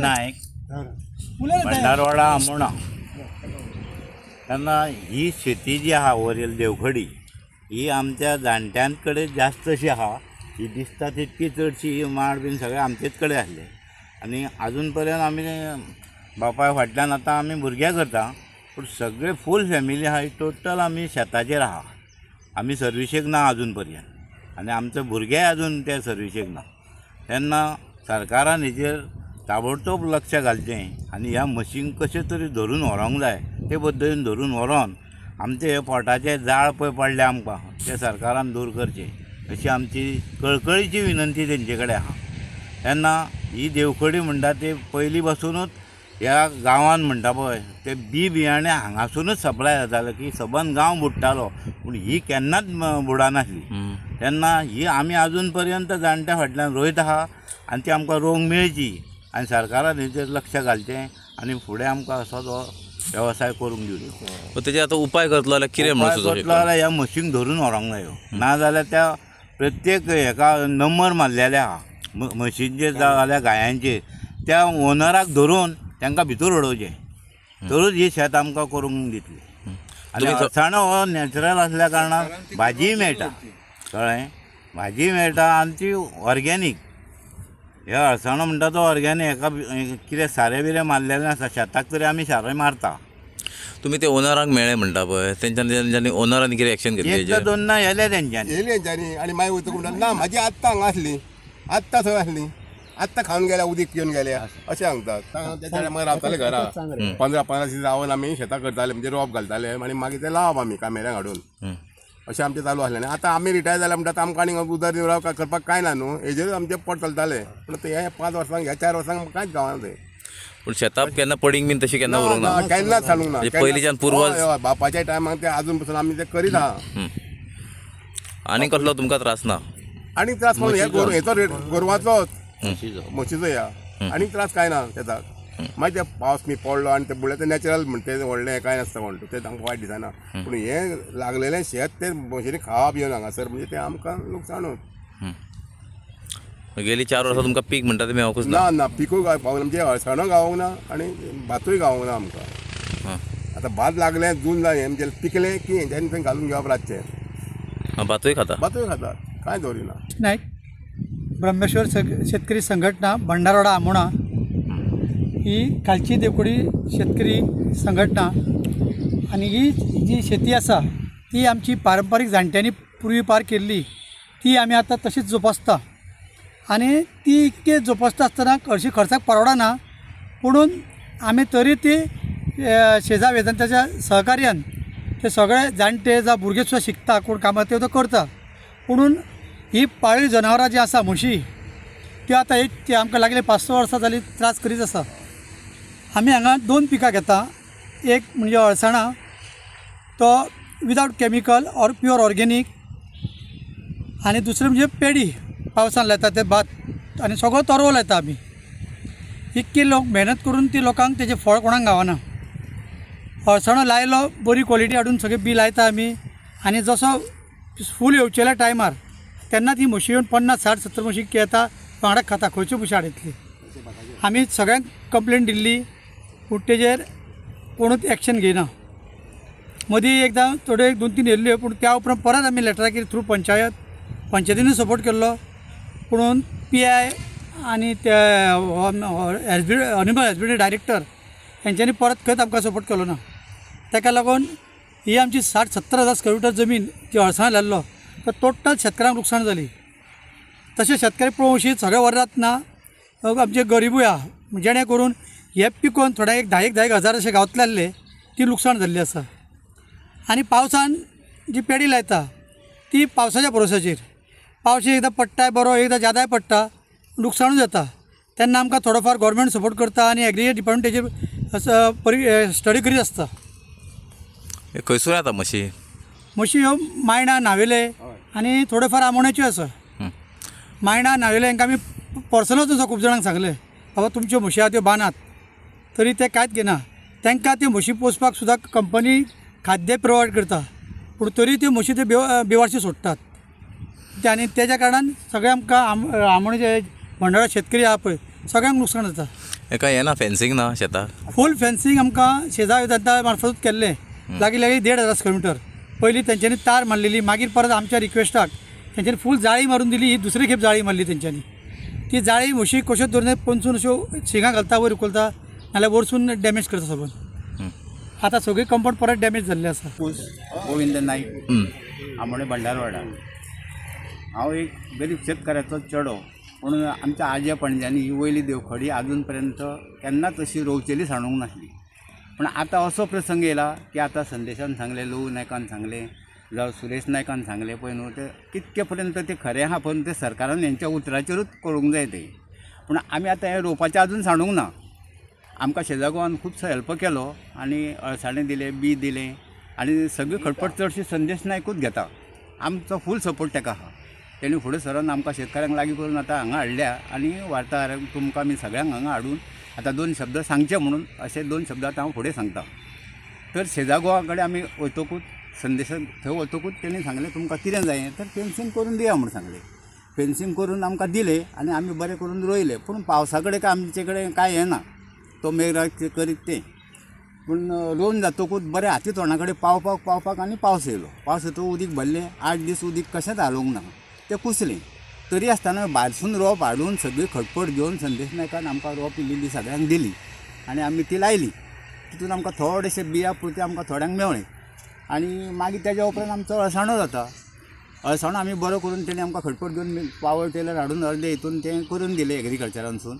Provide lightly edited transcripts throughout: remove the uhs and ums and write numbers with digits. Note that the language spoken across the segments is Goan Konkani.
नायक, भंडारवाडा, आमोणा. तेन्ना ही शेती जी आहा वरील देवखडी ही आमच्या जाणट्यां कडेन जास्त अशी आहा. ही दिसता तितकी चडशी ही माड बीन सगळे आमचेच कडेन आसले आनी आजून पर्यंत आमी बापाय फाटल्यान आतां आमी भुरग्यां करता, पूण सगळे फूल फॅमिली आहा ही टोटल आमी शेताचेर आहा. आमी सर्विसेक ना आजून पर्यंत आनी आमचे भुरगेय आजून त्या सर्विसेक ना. तेन्ना सरकारान हेजेर ताबडतोब लक्ष घालचें आनी ह्या म्हशींक कशें तरी धरून व्हरोंक जाय. ते पद्दतीन धरून व्हरोन आमचे हे पोटाचे जाळ पळय पडले आमकां ते सरकारान दूर करचें अशी आमची कळकळीची विनंती तेंचे कडेन आहा. तेन्ना ही देवखडी म्हणटा ती पयलीं पासुनूच ह्या गांवान म्हणटा पळय ते बी बियाणें हांगासुनूच सप्लाय जातालें की सबंद गांव बुडटालो, पूण ही केन्नाच बुडनासली. तेन्ना ही आमी आजून पर्यंत जाणट्या फाटल्यान रोयत आहा आनी ती आमकां रोवंक मेळची आनी सरकारान हेचेर लक्ष घालचें आनी फुडें आमकां असो तो वेवसाय करूंक दिवचो. तेजेर आतां उपाय करतलो जाल्यार कितें म्हणून उपाय सुचोवंक करतलो शकता? जाल्यार ह्या म्हशींक धरून व्हरोंक जायो, नाजाल्यार त्या प्रत्येक हेका नंबर मारलेले आहा म्हशींचेर जाल्यार गायांचेर, त्या ओनराक धरून तांकां भितर उडोवचें तरूच ही शेत आमकां करूंक दितली. आनी अळसाणो हो नॅचरल आसल्या कारणान भाजीय मेळटा, कळ्ळें, भाजी मेळटा आनी ती ऑर्गेनीक. हे अळसाणो म्हणटा तो ऑर्गेनीक, हेका कितें सारें बिरें मारलेलें आसा. शेताक तरी आमी सारें मारता. तुमी ते ओनरांक मेळ्ळे म्हणटा पळय, तेंच्यानी ओनरान कितें एक्शन घेतली? एकदां दोनदां येले तेंच्यांनी. येयले तेंच्यांनी आनी मागीर वयतकूच म्हणटा ना म्हाजी आत्तां हांगा आसली, आत्तां थंय आसली, आत्तां खावन गेल्या, उदीक पिवन गेल्या अशें सांगतात. त्या मागीर रावताले घरा 15-15 दीस रावन आमी शेतां करताले, म्हणजे रोप घालताले आनी मागीर ते लावप आमी कामेऱ्यांक हाडून, अशें आमचें चालू आसलें. आनी आतां आमी रिटायर जाले म्हणटा आमकां आनी उदरनिर्वाह करपाक कांय ना न्हू, हेजेरूच आमचें पोट चलतालें. पूण ते ह्या 5 वर्सांक ह्या 4 वर्सांक कांयच गावना तें. पूण शेतां केन्ना पडींग बीन तशी केन्ना उरूंक ना, केन्नाच चालूंक ना. पयलींच्यान पुर्वज बापाच्या टायमाक ते आजून पसून आमी ते करीत आहा. आनी कसलो तुमकां त्रास ना? आनी त्रास म्हणून हे हेचो रेट गोरवाचोच, म्हशीचो ह्या आनी त्रास कांय ना शेताक. मागीर ते पावस मी पडलो आनी ते बुडले ते नॅचरल म्हणटे ते व्हडलें कांय नासता कोण, तें आमकां वायट दिसना. पूण हें लागलेलें शेत तें म्हशींनी खावप येवन हांगासर म्हणजे तें आमकां लुकसाणूच. गेली 4 वर्सां तुमकां पीक म्हणटा तें मेळोंकूच ना? ना ना, पिकूय गावपाक म्हणजे अळसाणो गावोंक ना आनी भातूय गावोंक ना आमकां. आतां भात लागलें जून जालें म्हणजे पिकलें की हेंच्यांनी थंय घालून घेवप रातचें. भातूय खाता? भातूय खाता, कांय दवरिना. नायक, ब्रह्मेश्वर शेतकरी संघटना, भंडारवाडा, आमोणा. ही खालची देवकुडी शेतकरी संघटना आनी ही जी शेती आसा ती आमची पारंपारीक जाणट्यांनी पुर्वी पार केल्ली, ती आमी आतां तशीच जोपासता आनी ती इतके जोपासता आसतना हरशीं खर्चाक परवडना, पुणून आमी तरी ती शेजा वेजांच्या सहकार्यान ते सगळे जाणटे जावं भुरगे सुद्दां शिकता, कोण कामां ते करता. पुणून ही पाळीव जनावरां जी आसा म्हशी, त्यो आतां एक ती आमकां लागले 5-6 वर्सां जालीं त्रास करीत आसा. आमी हांगा 2 पिकां घेता, एक म्हणजे अळसाणां, तो without chemical or pure organic, आनी दुसरें म्हणजे पेडी, पावसान लायता ते भात आनी सगळो तरवो लायता आमी. इतकी लोक मेहनत करून ती लोकांक तेजें फळ कोणाक गावना. अळसाणो लायलो, बरी क्वॉलिटी हाडून सगळें बी लायता आमी आनी जसो फूल येवचेल्या टायमार तेन्ना ती म्हशी येवन 50, 60, 70 म्हशी येता, वांगडा खाता, खंयच्यो म्हशी हाडयतली. आमी सगळ्यांक कंप्लेन दिल्ली, पूण तेजेर कोणूच एक्शन घेयना. मदीं एकदां थोड्यो 1-2-3 येयल्ल्यो, पूण त्या उपरांत परत आमी लेटरां केली थ्रू पंचायत, पंचायतीनूय सपोर्ट केल्लो, पुणून PI आनी ते एनिमल हजबंडरी डायरेक्टर हेंच्यांनी परत खंयच आमकां सपोर्ट केलो ना. ताका लागून ही आमची 60-70 हजार स्क्वेअर मिटर जमीन जी अळसां लायल्लो तर टोटल शेतकारांक लुकसाण जाली. तशें शेतकरी पळोवशी सगळे वरात ना, आमचे गरिबूय आहा, जेणे करून हे पिकोवन थोडे एक 10-10 हजार अशे गांवतले आहले ती लुकसाण जाल्ली आसा. आनी पावसान जी पेडी लायता ती पावसाच्या भरोसाचेर, पावस एकदां पडटाय बरो, एकदां ज्यादाय पडटा, लुकसाणूय जाता. तेन्ना आमकां थोडो फार गोवोरमेंट सपोर्ट करता आनी एग्रीकल्चर डिपार्टमेंट तेजेर स्टडी करीत आसता. खंयसून येता म्हशी? म्हशी ह्यो मायणा, नावेले आनी थोड्यो फार आमोण्याच्यो आसा. मायणा, नावेले हांकां आमी पर्सनल सुद्दां खूब जाणांक सांगलें, बाबा तुमच्यो म्हशी आहा त्यो बांदात, तरी ते कांयच घेना. तांकां त्यो म्हशी पोसपाक सुद्दां कंपनी खाद्य प्रोवायड करता, पूण तरी त्यो म्हशी ते बेवारशी सोडटात. ते आनी तेज्या कारणान सगळें आमकां आमोणेचे भंडारा शेतकरी आहा पळय सगळ्यांक लुकसाण जाता. हेका हें ना, फेन्सींग ना शेताक? फूल फेन्सिंग आमकां शेजा दादा मार्फत केल्लें, लागीं लागीं 1500 स्क्वेअर मिटर. पयलीं तेंच्यांनी तार मारलेली, मागीर परत आमच्या रिक्वेस्टाक तेंच्यांनी फूल जाळी मारून दिली. ही दुसरी खेप जाळी मारली तेंच्यांनी. ती जाळी म्हशी कश्यो दवरना, पोनसून अश्यो शिंगां घालता, वयर उखलता, नाल्यार वरसून डॅमेज करता सगळें. आतां सगळी कंपाउंड परत डॅमेज जाल्लें आसा. पूस गोविंद नाईक, आमोणे भंडारवाडा. हांव एक गरीब शेतकाराचो चेडो, पूण आमच्या आज्या पणज्यांनी ही वयली देवखडी आजून पर्यंत केन्नाच अशी रोवचेली सांडूंक नासली. पूण आतां असो प्रसंग येयला की आतां संदेशान सांगलें, लवू नायकान सांगलें, जावं सुरेश नायकान सांगलें पळय न्हू, तें कितके पर्यंत तें खरें आहा, पूण तें सरकारान हेंच्या उतराचेरूच करूंक जाय तें. पूण आमी आतां हें रोवपाचें आजून सांडूंक ना. आमकां शेजा गोवान खुबसो हेल्प केलो आनी अळसाणे दिले, बी दिलें आनी सगळी खटपट चडशी संदेश नायकूच घेता. आमचो फूल सपोर्ट ताका आहा. तेणी फुडें सरोन आमकां शेतकाऱ्यांक लागीं करून आतां हांगा हाडल्या आनी वार्ताहरांक तुमकां आमी सगळ्यांक हांगा हाडून आतां दोन शब्द सांगचे म्हणून अशे दोन शब्द आतां हांव फुडें सांगता. तर शेजा गोवा कडेन आमी वयतकूच, संदेशान थंय वतकूच तेणी सांगलें तुमकां कितें जाय तर फेन्सींग करून दिया म्हूण सांगलें. फेन्सींग करून आमकां दिलें आनी आमी बरें करून रोयलें. पूण पावसा कडेन काय आमचे कडेन कांय येना, तो मेघराज करीत तें. पूण रोवन जातकूच बरें हाती तोंडा कडेन पावपाक पावपाक आनी पावस येयलो. पावस येतकूच उदीक भरलें, 8 दीस उदीक कशेंच हालोवंक ना, तें कुसलें. तरी आसतना भायरसून रोप हाडून सगळी खटपट घेवन संदेश नायकान आमकां रोप इल्ली सगळ्यांक दिली आनी आमी ती लायली. तितून आमकां थोडेशे बिया पुरते आमकां थोड्यांक मेवळें. आनी मागीर तेज्या उपरांत आमचो अळसाणो जाता. अळसाणो आमी बरो करून तेणी आमकां खटपट घेवन पावर टेलर हाडून अर्दे हितून तें करून दिलें. एग्रीकल्चरानसून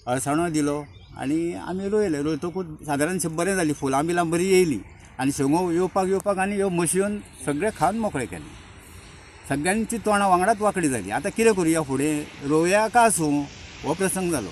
अळसाणो दिलो आनी आमी रोयलें. रोयतकूच सादारणशें बरें जालें, फुलां बिलां बरीं येयलीं आनी शेंगो येवपाक येवपाक आनी ह्यो म्हशी येवन सगळें खावन मोकळें केलें. सगळ्यांची तोंडां वांगडाच वांकडी जाली. आतां कितें करुया, फुडें रोवया काय आसूं, हो प्रसंग जालो.